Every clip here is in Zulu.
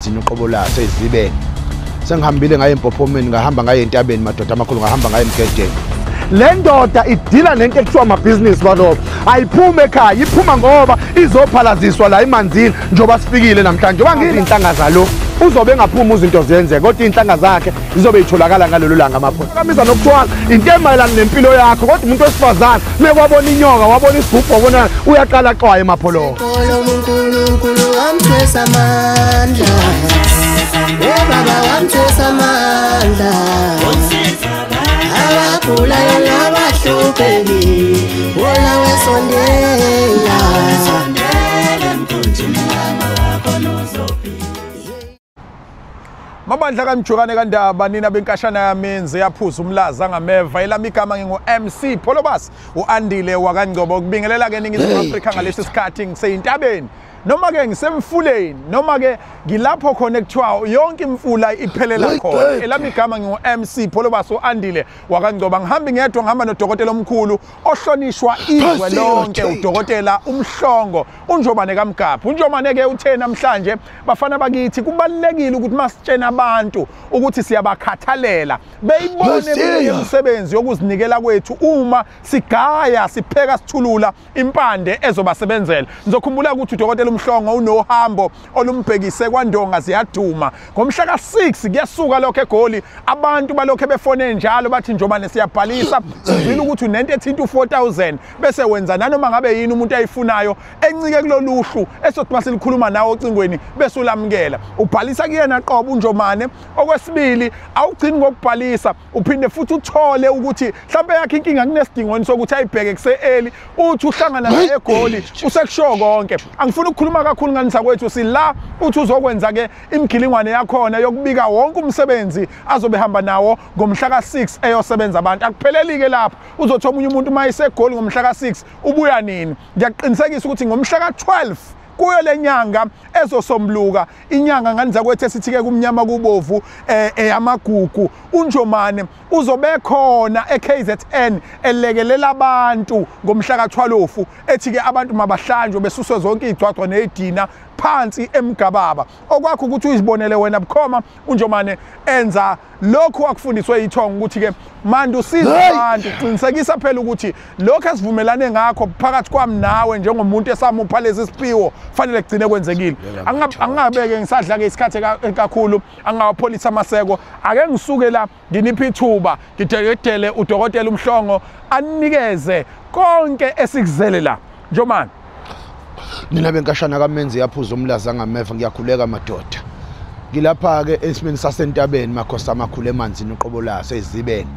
emanzini uqobo laso ezibeni. Sengihambile ngaye empophomeni, ngahamba ngaye entabeni madoda amakhulu, ngahamba ngaye emgedeni. Le ndoda idila nento ekuthiwa amabhizinisi balokho. Ayiphume ekhaya, iphuma ngoba izophalaziswa la emanzini njengoba sifikile namhlanje. Njengoba ngiyinhlanga zalo, uzobe engaphumi izinto ziyenzeka, kodwa iy'nhlanga zakhe zizobe itholakala ngalolu langa amaphona. Kamisa nokuthwala into emayelana nempilo yakho, kodwa umuntu wesifazane mekwabona inyoka, wabona isigubhu, wabona uyaqala axwaye emapholoko. uNkulunkulu wamthwesa amandla. Baba wamthwesa amandla. Abagulayo nabahluphekile, wona wesondela. Mabandla kaMjokane kaNdaba, nina benkashana yamenzi yaphuza umlaza ngameva. Elami igama ngingu MC Pholobas uAndile wakaNgcobo. Kubingelela ke Ningizimu Afrika ngalesi sikhathi ngiseyintabeni noma ke ngisemfuleni noma ke ngilapho khona ekuthiwa yonke imfula iphelela khona. Elami igama ngingu MC Pholobas uAndile wakaNgcobo. Ngihambi ngedwa, ngihamba nodokotela omkhulu ohlonishwa izwe lonke, udokotela uMhlongo uNjomane kaMgabhi. UNjomane ke uthe namhlanje bafana bakithi kubalekile ukuthi masitshena abantu ukuthi siyabakhathalela, beyibone imisebenzi yokuzinikela kwethu uma sigaya sipheka sithulula impande ezobasebenzela. Ngizokhumbula ukuthi udokotela uMhlongo unohambo olumbhekise kwaNdonga ziyaduma ngomhla ka6 kuyasuka lokho eGoli. Abantu balokho befone njalo bathi Njomane siyabhalisa, sizwile ukuthi unento ethinta u4000 bese wenza nanoma ngabe yini umuntu ayifunayo encike kuloluhlu esothi masilikhuluma nawe ocingweni bese ulamukela. Ubhalisa kuyena qobo uNjomane. Okwesibili, awugcini ngokubhalisa, uphinde futhi uthole ukuthi mhlawumbe yakhe inkinga kunesidingweni sokuthi ayibheke kuse-early, uthi uhlangana naye eGoli usekusho konke. Angifuni ukukhuluma kakhulu ngani sakwethu, sila uthi uzokwenza ke imigilingwane yakhona yokubika wonke umsebenzi azobe hamba nawo ngomhla ka6 eyosebenza abantu. Akupheleli ke lapho, uzothi omunye umuntu uma eseGoli ngomhla ka6 ubuya nini. Ngiyaqinisekisa ukuthi ngomhla ka12 kuyo lenyanga ezosombuluka, inyanga ngani zakwethu esithi ke kumnyama kubovu eyamagugu, uNjomane uzobe khona eKZN elekelela abantu ngomhla ka12 ethi ke abantu mabahlanjwe besuswe zonke izigcwagcwa nezidina phansi emgababa. Okwakho ukuthi uyizibonele wena bukhoma uNjomane enza lokhu akufundiswe yithongo ukuthi ke manje usiza abantu. Qinisekisa phela ukuthi lokho esivumelane ngakho phakathi kwami nawe njengomuntu esamupha lesi siphiwo fanele kugcine kwenzekile. Angingabeke ngisadla ke isikhathi kakhulu, angawapholisa amaseko. Ake ngisuke la nginiphe ithuba ngidedele udokotela uMhlongo anikeze konke esikuzele la. Njomane. Nina benkashana kamenzi yaphuza umlaza ngameva, ngiyakhuleka madoda. Ngilapha ke esimeni sasentabeni makhosi amakhulu emanzini uqobo laso ezibeni.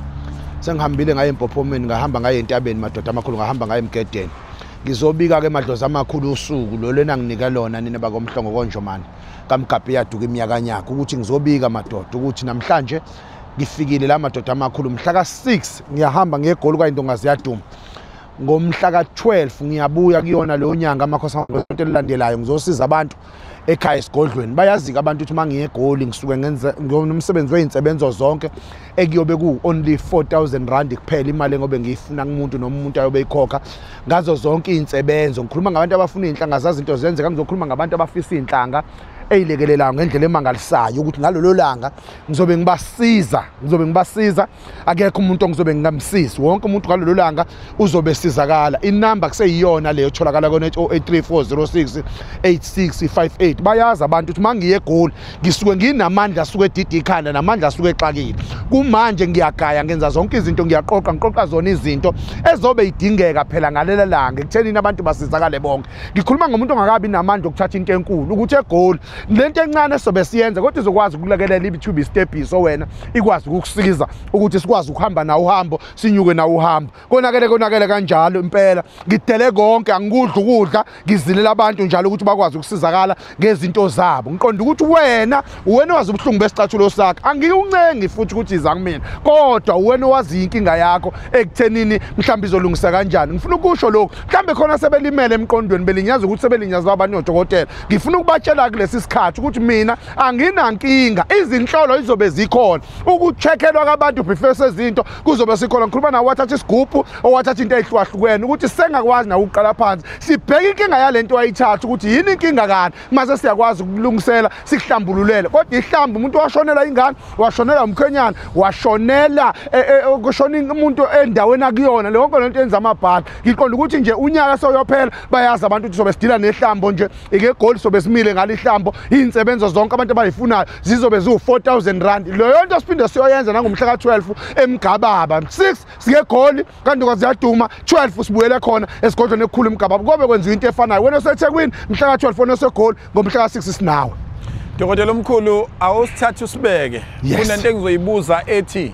Sengihambile ngaye empophomeni, ngahamba ngaye entabeni madoda amakhulu, ngahamba ngaye emgedeni. Ngizobika ke madlozi amakhulu usuku lo lena nginika lona nina bakoMhlongo koNjomane kaMgabhi yaduka iminyakanyaka ukuthi ngizobika madoda ukuthi namhlanje ngifikile la madoda amakhulu mhla ka6 ngiyahamba ngiye eGoli kwaIndonga ziyaduma. Ngomhla ka12 ngiyabuya kuyona leyo nyanga amakhosi elilandelayo ngizosiza abantu ekhaya esigodlweni. Bayazika abantu ukuthi mangiye eGoli ngisuke ngenza ngomsebenzi weinsebenzo zonke ekuyobe ku only 4000 rand kuphela imali ngobe ngiyifuna kumuntu noma umuntu ayobe ikhokha ngazo zonke izinsebenzo. Ngikhuluma ngabantu abafuna izinhlanga zazi izinto zenzeka, ngizokhuluma ngabantu abafisa izinhlanga eyilekelelayo ngendlela emangalisayo ukuthi ngalolo langa ngizobe ngibasiza, ngizobe ngibasiza. Akekho umuntu ongizobe ngingamsizi, wonke umuntu ngalolo langa uzobe sizakala. Inamba kuseyiyona leyo etholakala kona 083406 8658. Bayazi abantu ukuthi mangiye eGoli ngisuke nginamandla asuke edidi ikhanda namandla asuke exakile. Kumanje ngiyagaya ngenza zonke izinto, ngiyaqoqa ngiqoqa zona izinto ezobe idingeka phela ngalela langa ekuthenini abantu basizakale bonke. Ngikhuluma ngomuntu ongakabi namandla okuthatha into enkulu ukuthi eGoli lento encane sobe siyenza kodwa izokwazi ukulekelela ibithuba istebhiso wena ikwazi ukukusiza ukuthi sikwazi ukuhamba nawo uhambo sinyuke nawo uhambo. Konakele konakele kanjalo impela. Ngidele konke, angikudla ukudla, ngizilela abantu njalo ukuthi bakwazi ukusizakala ngezinto zabo. Ngiqonda ukuthi wena wazi ubuhlungu besicathulo sakho. Angikuncengi futhi ukuthi iza kumina, kodwa wena wazi inkinga yakho ekuthenini mhlawumbe izolungisa kanjani. Ngifuna ukusho lokhu, mhlawumbe khona sebelimele emqondweni belinyaza ukuthi sebelinyazwa abantu odokotela. Ngifuna ukubatshela kulesi isikhathi ukuthi mina anginankinga, izinhlolo izobe zikhona, ukucheckelwa kwabantu before sezinto kuzobe sikhona. Ngikhuluma nawe wathatha isigubhu owathatha into eyihlukahlukene ukuthi sengakwazi nawe ukuqala phansi sibheke inkinga yalento ayithatha ukuthi yini inkinga kani, mase siyakwazi ukulungisela sikuhlambululele. Kodwa ihlambu umuntu washonela ingane, washonela umkhwenyana, washonela kushona umuntu endaweni akuyona, le yonke lento yenza amabhadi. Ngiqonda ukuthi nje unyaka soyophela bayazi abantu ukuthi sobe sidila nehlambo nje igegoli, sobe simile ngalihlambo, insebenzo zonke abantu abayifunayo zizobe ziwu 4000 rand. Leyo nto siphinde siyoyenza nangomhla ka12 eMgababa 6 sikegoli kanti kwaziyaduma 12 sibuyele khona esigodlweni esikhulu eMgababa, kobe kwenziwa into efanayo. Wena oseThekwini mhla ka12, wena osegoli ngomhla ka6 sinawe. Dokotela omkhulu, awusithathe usibeke. Kunento engizoyibuza ethi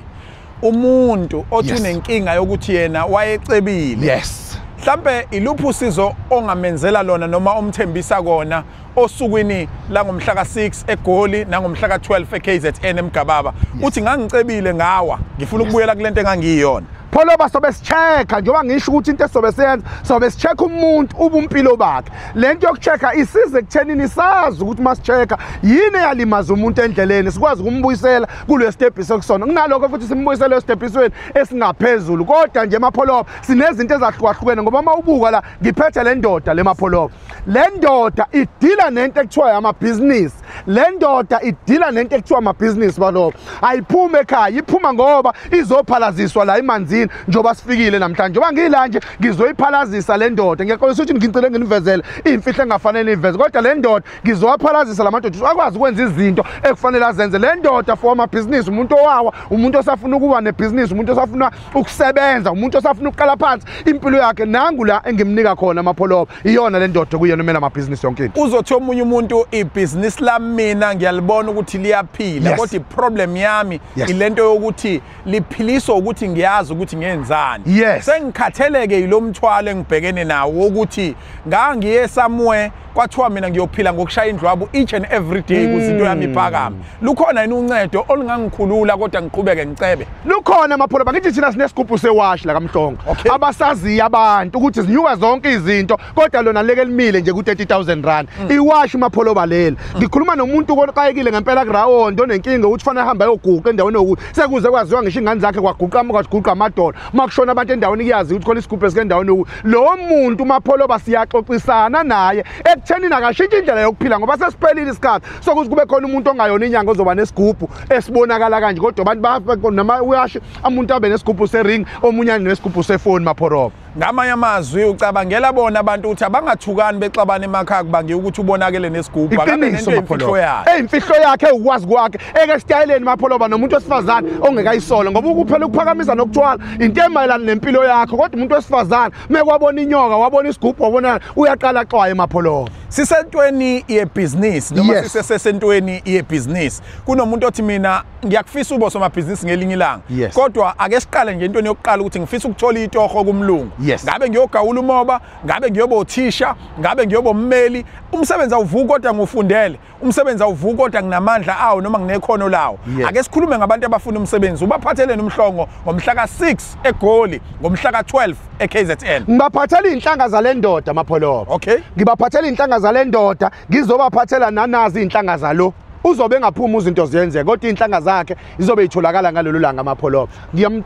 umuntu othi unenkinga yokuthi yena wayecebile, yes, mhlambe iluphi usizo ongamenzela lona noma omthembisa kona osukwini la ngomhla ka6 eGoli nangomhla ka12 eKZN eMgababa? Uthi ngangicebile ngawa, ngifuna ukubuyela kulento engangiyona. Pholoba sobe sichecka njengoba ngisho ukuthi into esobe siyenza sobe sichecka umuntu ubumpilo bakhe. Lento yokuchecka isize ekuthenini sazi ukuthi masichecka yini eyalimaza umuntu endleleni, sikwazi ukumbuyisela kule step esekusona. Kunalokho futhi simbuyisele estephisweni esingaphezulu. Kodwa nje Mapholoba sinezinto ezahlukahlukene, ngoba uma ubuka la ngiphethe le ndoda le Mapholoba, le ndoda idila nento ekuthiwa amabhizinisi, le ndoda idila nento ekuthiwa amabhizinisi balobo. Ayiphume ekhaya, iphuma ngoba izophalaziswa la emanzini njengoba sifikile namhlanje. Njengoba ngila nje ngizoyiphalazisa le ndoda, ngiyaxolisa ukuthi ngicela nginivezele imfihlo engafanele iveze, kodwa le ndoda ngizowaphalazisa la madoda akwazi ukwenza izinto ekufanele azenze. Le ndoda for amabhizinisi, umuntu owawa, umuntu osafuna ukuba nebhizinisi, umuntu osafuna ukusebenza, umuntu osafuna ukuqala phansi impilo yakhe, nangu la engimnika khona Mapholoba, iyona le ndoda kuyena omele amabhizinisi yonke into. Uzothi omunye umuntu ibhizinisi lami mina ngiyalibona ukuthi liyaphila, kodwa iproblem yami ilento yokuthi liphiliswa ukuthi ngiyazi ukuthi ngenzani. Sengikhatheleke yilomthwalo engibhekene nawo ukuthi ngangiye somewhere kwathiwa mina ngiyophila ngokushaya indlwabu each and every day ukuze into yami iphakame. Lukhona yini uncedo olungangikhulula kodwa ngiqhubeke ngicebe? Lukhona Mapholoba, ngithi thina sinesigubhu sewashi la kaMhlongo, abasaziyo abantu ukuthi zinyuka zonke izinto, kodwa lona leke limile nje ku 30000 rand iwashi Mapholoba leli. Ngikhuluma nomuntu okayekile ngempela kurawond onenkinga ukuthi fanele ahambe ayoguqa endaweni yokuthi sekuze kwaziwa ngisho ingane zakhe kwaguqa kwaguqa amadola, makushona abantu endaweni kuyazi ukuthi khona isigubhu esikendaweni yokuthi lo muntu Mapholoba siyaxoxisana naye ekuthenini akashintshe indlela yokuphila, ngoba sesiphelile isikhathi sokuthi kube khona umuntu ongayona inyanga ozoba nesigubhu esibonakala kanje, kodwa abantu noma uyasho umuntu abe nesigubhu sering, omunye nesigubhu sefoni Mapholoba. Ngamanye amazwi ucabangela bona abantu ukuthi abangathukani bexabana emakhaya kubange ukuthi ubonakele nesigubhu, akabe nento imfihlo yakhe. Imfihlo yakhe ukwazi kwakhe eke styleni Mapholoba nomuntu wesifazane ongekayisolo, ngoba ukuphela ukuphakamisa nokuthwala into emayelana nempilo yakho, kodwa umuntu wesifazane mekwabona inyoka wabona isigubhu wabona uyaqala axwaye Mapholoba. Sisentweni yebhizinisi noma sisesentweni yebhizinisi, kunomuntu othi mina ngiyakufisa uba somabhizinisi ngelinye ilanga, kodwa ake siqale nje entweni yokuqala ukuthi ngifisa ukuthola itoho kumlungu. Ngabe ngiyogawula umoba, ngabe ngiyoba uthisha, ngabe ngiyoba ummeli, umsebenzi awuvuki kodwa ngufundele, umsebenzi awuvuki kodwa nginamandla awo noma nginekhono lawo. Ake sikhulume ngabantu abafuna umsebenzi, ubaphathelene uMhlongo ngomhla ka6 eGoli, ngomhla ka12 eKZN. Ngibaphathela inhlanga zale ndoda Mapholoba. Okay. Ngibaphathela inhlanga zale ndoda, ngizobaphathela nanazi inhlanga zalo. Uzobe engaphuma izinto ziyenzeka, kodwa inhlanga zakhe izobe itholakala ngalolu langa Mapholoba.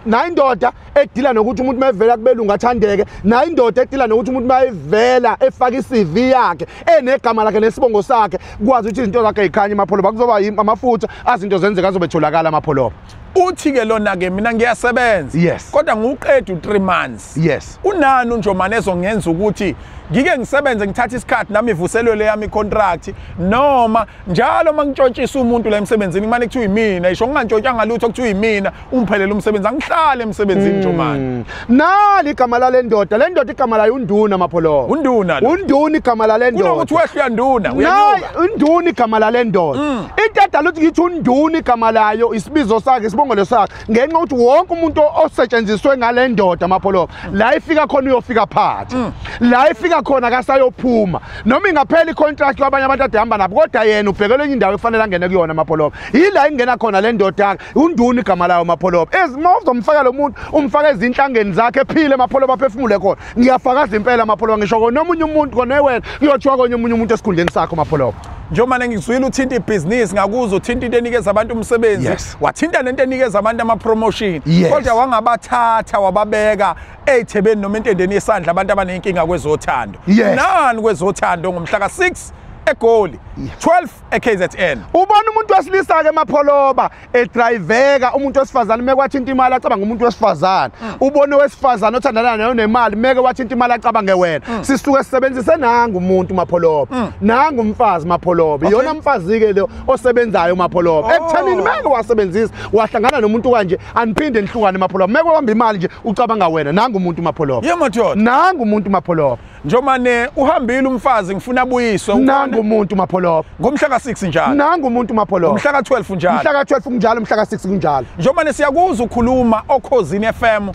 Nayo indoda edila nokuthi umuntu mayevela kubelungu athandeke, nayo indoda edila nokuthi umuntu mayevela efaka iCV yakhe enegama lakhe nesibongo sakhe, kwazi ukuthi izinto zakhe zikhanye Mapholoba. Kuzoba amafutha azinto zenzeka azobe etholakala Mapholoba. Uthi ke lona ke mina ngiyasebenza, kodwa ngiwuqeda u3 months. Unani uNjomane ezongenza ukuthi ngike ngisebenze ngithathe isikhathi nami ivuselele yami icontract, noma njalo mangintshontshisa umuntu la emsebenzini kumane kuthiwa yimina, isho ngingantshontshanga lutho kuthiwa yimina, ungiphelele umsebenzi, angihlale emsebenzini Njomane. Nali igama lale ndoda, le ndoda igama layo uNduna Mapholoba. Unduna. Unduna igama lale ndoda. Kunokuthi wehle uyanduna, uyanuka. Unduna igama lale ndoda. Into edala ukuthi ngithi unduna igama layo isibizo sakhe isibongelo sakhe, ngenxa ukuthi wonke umuntu osetshenziswe ngale ndoda Mapholoba la ifika khona uyofika phathi, la ifika khona akasayophuma, noma ingaphela icontract kwabanye abantu adihamba nabo, kodwa yena ubhekelwe enye indawo ekufanele angene kuyona Mapholoba. Yila ingena khona le ndoda yakhe, unduna igama layo Mapholoba. Ezima uzomfaka lo muntu, umfaka ezinhlangeni zakhe ephile Mapholoba, aphefumule khona. Ngiyafakaza impela Mapholoba, ngisho kona omunye umuntu kona wena kuyothiwa konye omunye umuntu esikhundleni sakho Mapholoba. Njengoba ngizwile uthinta ibhizinisi, ngakuzo uthinta into enikeza abantu umsebenzi, wathinta nento enikeza abantu ama-promotion, kodwa wangabathatha wababeka ey'thebeni noma entendeni yesandla abantu abanenkinga kwezothando. Nani kwezothando ngomhla ka-6 eGoli, 12 eKZN. Ubona umuntu wesilisa ke Mapholoba edriveka, umuntu wesifazane meke wathinta imali acabanga umuntu wesifazane. Ubone wesifazane othandana naye onemali meke wathinta imali acabange wena. Sisuke sisebenzise nanga umuntu Mapholoba, nanga umfazi Mapholoba. Iyona mfazi ke lo osebenzayo Mapholoba. Ekuthenini meke wasebenzisa wahlangana nomuntu kanje aniphinde nihlukane Mapholoba. Meke wabamba imali nje ucabanga wena, nanga umuntu Mapholoba. Yebo madoda. Nanga umuntu Mapholoba. Njomane uhambile umfazi ngifuna abuyiswe. Nanga umuntu Mapholoba. Ngomhla ka-6 njalo. Nanga umuntu Mapholoba. Ngomhla ka-12 njalo. Mhla ka-12 kunjalo, mhla ka-6 kunjalo. Njomane siyakuzwa ukhuluma oKhozini FM.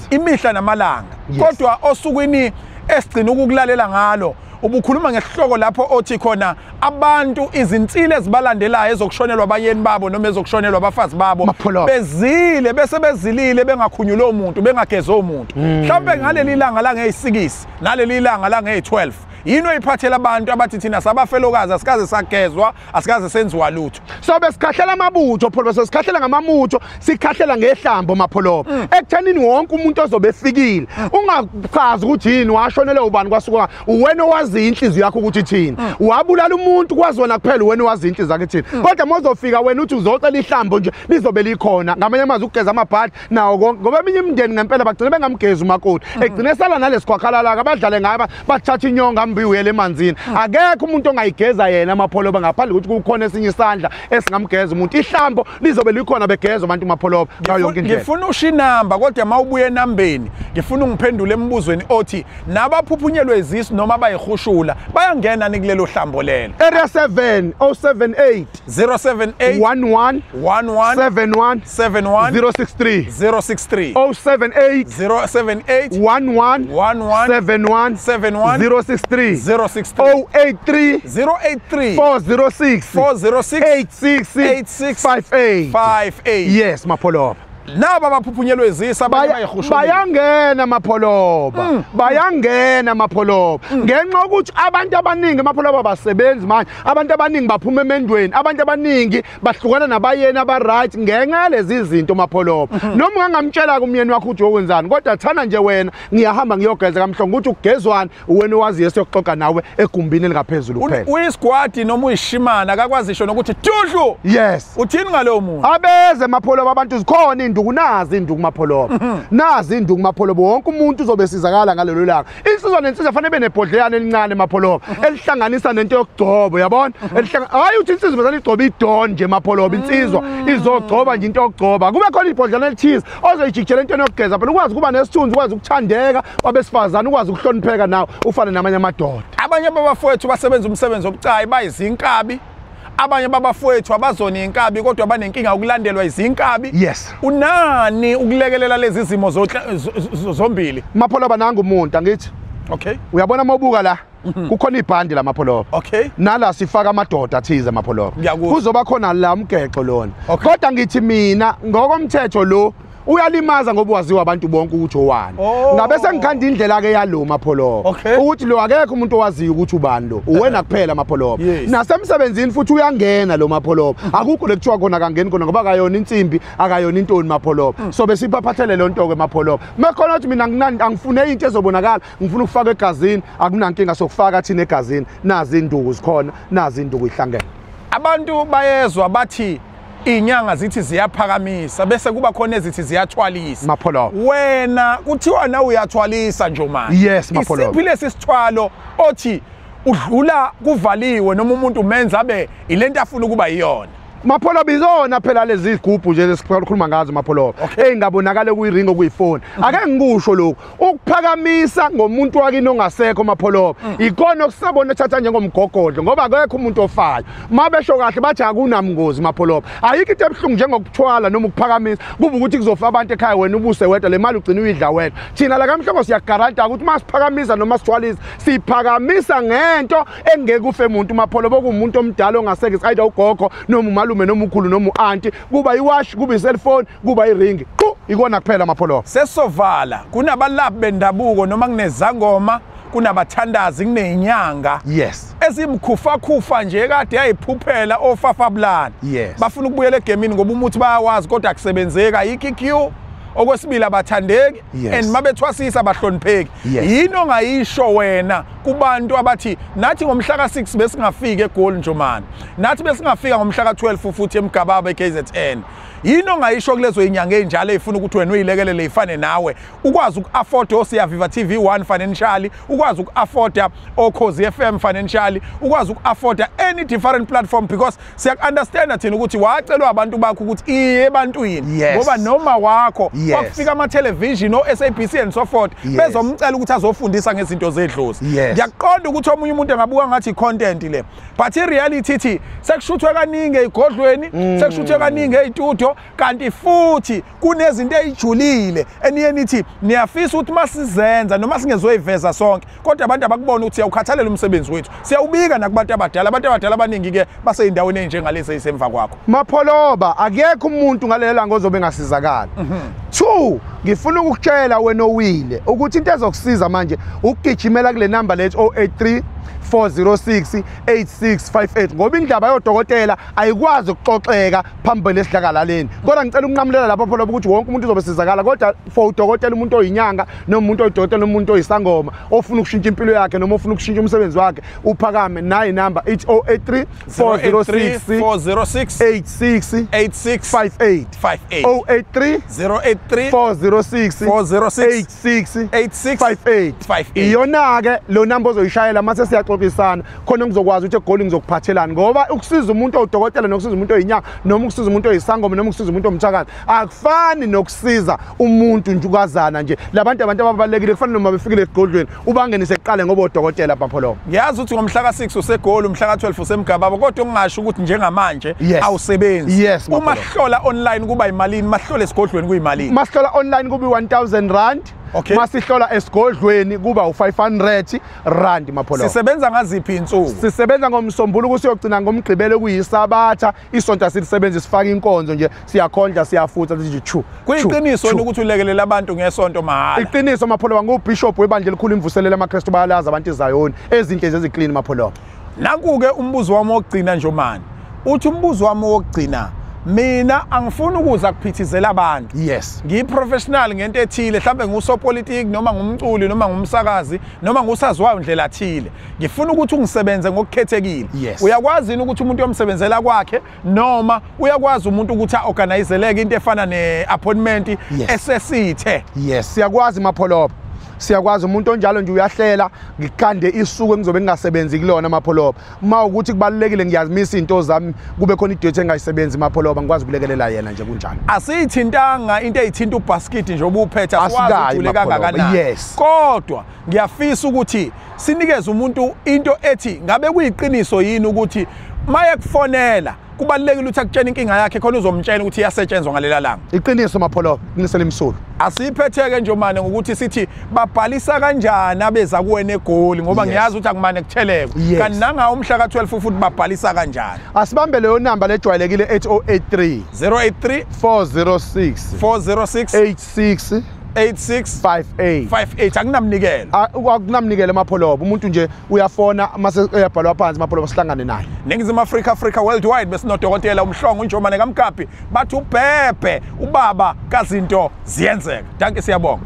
Imihla namalanga. Kodwa osukwini esigcina ukukulalela ngalo ubukhuluma ngesihloko lapho othi khona abantu izinsile ezibalandelayo ezokushonelwa abayeni babo noma ezokushonelwa abafazi babo bezile bese bezilile bengakhunyulwe umuntu, bengagezwe umuntu. Mhlawumbe ngaleli langa langeyi-6 naleli langa langeyi-12 yini oyiphathela abantu abathi thina sabafelokazi asikaze sagezwa, asikaze senziwa lutho? Sobe sikhahlela amabutho Pholoba, sikhahlela ngamamutho, sikhahlela ngehlambo Mapholoba. Ekuthenini wonke umuntu ozobe efikile ungachazi ukuthi yini washonele ubani kwasuka, wena owazi inhliziyo yakho ukuthi ithini. Wabulala umuntu kwazi wena kuphela, wena owazi inhliziyo yakho ithini. Kodwa mawuzofika wena uthi uzocela ihlambo nje lizobe likhona. Ngamanye amazwi ukugeza amabhadi nawo konke, ngoba eminye imindeni ngempela bagcina bengamgezi umakoti, egcine sala nalesikhwakhala abadlale ngayo bathatha inyonga uyele emanzini. Akekho umuntu ongayigeza yena Mapholoba ngaphandle ukuthi kukhona esinye isandla esingamgeza umuntu. Ihlambo lizobe likhona, begezwa abantu Mapholoba ngayo yonke indlela. Ngifuna usho inamba kodwa mawubuye enambeni ngifuna ungiphendule embuzweni othi nabaphuphunyelwe izisu noma abayihushula bayangena ni kulelo hlambo lelo? Area 7 078 078 11 11 71 71 063 063 078 078 11 11 71 71 063 063 083 083 406 406 86 86 58 58. Yes Mapholoba. Naba abaphuphunyelwe izisu abanye bayihushula bayangena Mapholoba, bayangena Mapholoba. Ngenxa yokuthi abantu abaningi Mapholoba basebenzi manje, abantu abaningi baphuma emendweni, abantu abaningi bahlukana nabayeni aba-right ngenxa yalezi zinto Mapholoba. Noma ungangamtshela kumyeni wakho ukuthi uyokwenzani, kodwa thana nje wena ngiyahamba ngiyogeza kamhlongo ukuthi ukugezwani wena owaziyo esiyoxoxa nawe egumbini elingaphezulu kuphela. Uyisigwadi noma uyishimana akakwazi isho nokuthi tudlu. Yes. Uthini ngalowo muntu? Abeze Mapholoba abantu, zikhona induku, nazi induku Mapholoba, nazi induku Mapholoba. Wonke umuntu uzobe sizakala ngalelo langa. Insizwa nensizwa fanele benebhodleyana elincane Mapholoba elihlanganisa nento yokugcoba, uyabona? Hayi uthi insizwa bazali igcoba idon nje Mapholoba, insizwa izogcoba nje into yokugcoba. Kube khona ibhodleyana elithize ozoyijikijela into yokugeza phela, ukwazi ukuba nesithunzi, ukwazi ukuthandeka kwabesifazane, ukwazi ukuhlonipheka nawe ufane namanye amadoda. Abanye babafowethu basebenza umsebenzi obucayi bayizinkabi. Abanye babafowethu abazona inkabi kodwa banenkinga yokulandelwa izinkabi. Unani ukulekelela lezi zimo zombili? Mapholoba nanga umuntu angithi. Uyabona mawubuka la kukhona ibhandi la Mapholoba. Nala sifaka amadoda athize Mapholoba. Kuzoba khona la umgexo lona. Kodwa ngithi mina ngokomthetho lo uyalimaza ngoba waziwa abantu bonke ukuthi owani. Ngabe sengikhanda indlela ke yalo Mapholoba ukuthi lo akekho umuntu owaziyo ukuthi ubani lo, uwena kuphela Mapholoba. Nasemsebenzini futhi uyangena lo Mapholoba, akukho lekuthiwa khona akangeni khona ngoba akayona insimbi, akayona intoni Mapholoba. So besiphaphethele lo nto ke Mapholoba. Mekhona ukuthi mina angifune into ezobonakala, ngifuna ukufaka egazini, akunankinga sokufaka thina egazini. Nazi induku zikhona, nazi induku ihlangene. Abantu bayezwa bathi inyanga zithi ziyaphakamisa bese kuba khona ezithi ziyathwalisa. Mapholoba wena kuthiwa na uyathwalisa nje manje. Yes Mapholoba. Isiphi lesi sithwalo othi udlula kuvaliwe noma umuntu umenza abe ilento afuna ukuba yiyona? Mapholoba izona phela lezi zigubhu nje esikhuluma ngazo Mapholoba, engabonakala kuyiringo kuyifoni. Ake ngikusho lokhu, ukuphakamisa ngomuntu wakini ongasekho Mapholoba ikona okusabona ethatha njengomgogodlo, ngoba akekho umuntu ofayo. Mabesho kahle bathi akunamngozi Mapholoba. Ayikho into ebuhlungu njengokuthwala noma ukuphakamisa, kuba ukuthi kuzofa abantu ekhaya wena ubuse wedwa, le mali ugcina uyidla wedwa. Thina la kaMhlongo siyagaranta ukuthi masiphakamisa noma sithwalisa, siphakamisa ngento engeke kufe umuntu Mapholoba, okuwumuntu omdala ongasekho, either ugogo noma umalume noma ukhulu noma u-anti, kuba iwashi, kuba iselfoni, kuba iringi, ikona kuphela Mapholoba. Sesovala kunabalaphi bendabuko noma kunezangoma, Kunabathandazi, kunezinyanga. Yes. Ezimkhufa-khufa nje kade yayiphuphela ofafabulana. Yes. Bafuna ukubuyela egemini ngoba umuthi bayawazi kodwa akusebenzeki, ayikho i-cure. Okwesibili abathandeki. Yes. And mabethwasisa abahlonipheki. Yes. Yini ongayisho wena kubantu abathi nathi ngomhla ka6 besingafika eGoli Njomane, nathi besingafika ngomhla ka12 futhi eMgababa eKZN? Yini ongayisho kulezo inyanga ezinjalo ezifuna ukuthi wena uyilekelele ifane nawe, ukwazi uku-afforda oSiyaviva TV1 financially, ukwazi uku-afforda oKhozi FM financially, ukwazi uku-afforda any different platform? Because siyaku-understanda thina ukuthi wacelwa abantu bakho ukuthi iye ebantwini. Yes. Ngoba noma wakho Yes. kwakufika ama-television o-SABC and so forth Yes. bezomcela ukuthi azofundisa ngezinto zedlozi. Yes. Ngiyaqonda ukuthi omunye umuntu engabuka ngathi i-content le, but i-reality ithi sekushuthwe kaningi ey'godlweni, sekushuthwe kaningi ey'tudio, kanti futhi kunezinto ey'julile eniye nithi niyafisa ukuthi masizenza noma singezoyiveza sonke, kodwa abantu abakubona ukuthi siyawukhathalela umsebenzi wethu, siyawubika nakubantu abadala. Abantu abadala abaningi-ke basey'ndaweni ey'njengalezi ey'semva kwakho. Mapholoba, akekho umuntu ngalelo langa ozobe engasizakala. 2, ngifuna ukukutshela wena owile ukuthi into ezokusiza manje ukugijimela kule namba lethu 083 406 8658, ngoba indaba yodokotela ayikwazi ukuxoxeka phambili esidlakalaleni. Kodwa ngicela ukunqamulela lapho Pholoba ukuthi wonke umuntu uzobe sizakala, kodwa for udokotela, umuntu oyinyanga noma umuntu oyidokotela noma umuntu oyisangoma ofuna ukushintsha impilo yakhe noma ofuna ukushintsha umsebenzi wakhe, uphakame nayi inamba ithi 083 406 406 86 86 58. 58. 083 083 406 406 86 86 58. 58. Iyona-ke lo namba ozoyishayela mase siyaxoxisana khona ngizokwazi ukuthi eGoli ngizokuphathelani, ngoba ukusiza umuntu owudokotela nokusiza umuntu oyinyanga noma ukusiza umuntu oyisangoma noma ukusiza umuntu omthakathi akufani nokusiza umuntu njukazana nje. Labantu abantu ababalulekile kufanele noma befikile esigodlweni ubangenise kuqale ngoba odokotela Mapholoba. Ngiyazi ukuthi ngomhla ka-6 useGoli, umhla ka-12 useMgababa, kodwa ungasho ukuthi njengamanje Yes. awusebenzi. Yes, Uma Mapholoba. hlola online kuba yimalini? Mahlola esigodlweni kuyimalini? Masihlola online kuba i-1000 rand. Okay. Masihlola esigodlweni kuba u-500 rand Mapholoba. Sisebenza ngaziphi insuku? Sisebenza ngomsombuluko siyogcina ngomgqibelo kuyisabatha. Isonto asilisebenzi, sifaka inkonzo nje, siyakhondla, siyafutha, sithi chu. Kuyiqiniso chu, yini chu. ukuthi ulekelela abantu ngesonto mahhala? Iqiniso Mapholoba, ngubishop webandla elikhulu imvuselelo amaKristu, bayalazi abantu iZayoni ezinhle nje eziklini Mapholoba. Nanku-ke umbuzo wami wokugcina Njomane, uthi umbuzo wami wokugcina, mina angifuni ukuza kuphithizela abantu. Yes. Ngiyi-professional ngento ethile, mhlawumbe ngusopolitiki noma ngumculi noma ngumsakazi noma ngusaziwayo ndlela thile, ngifuna ukuthi ungisebenze ngokukhethekile. Yes. Uyakwazi yini ukuthi umuntu uyomsebenzela kwakhe, noma uyakwazi umuntu ukuthi a-organizeleke into efana ne-appointment Yes. esesithe? Yes, siyakwazi Mapholoba. Siyakwazi, umuntu onjalo nje uyahlela, ngikhande isuku engizobe ngingasebenzi kulona Mapholoba. Uma ukuthi kubalulekile ngiyazimisa izinto zami, kube khona idate engayisebenzi Mapholoba, ngikwazi ukulekelela yena nje kunjalo. Asiyithintanga into eyithinta ubhaskidi nje obuphethe, asiwazi Asikayi, ujule Mapholoba. kangakanani. Yes. Kodwa ngiyafisa ukuthi sinikeze umuntu into ethi ngabe kuyiqiniso yini ukuthi maye kufonela kubalulekile ukuthi akutshene inkinga yakhe khona uzomtshela ukuthi iyasetshenzwa ngalela langa. Iqiniso Mapholoba, iqiniso limsulu. Asiyiphetheke nje mane ngokuthi sithi babhalisa kanjani abeza kuwena eGoli, ngoba Yes. ngiyazi ukuthi akumane kuthelekwe. Yes. Kanti nangawo umhla ka-12 futhi babhalisa kanjani? Asibambe leyo namba lejwayelekile ethi 083 083 406 406 86 86 58. 58. Akunamnikelo. Akunamnikelo Mapholoba, umuntu nje uyafona mase uyabhalwa phansi Mapholoba, sihlangane naye. Ningizimu Afrika, Africa worldwide, besinodokotela uMhlongo uNjomane kaMgabhi, bathi ubhebhe ubaba kazinto ziyenzeka. Danke, siyabonga.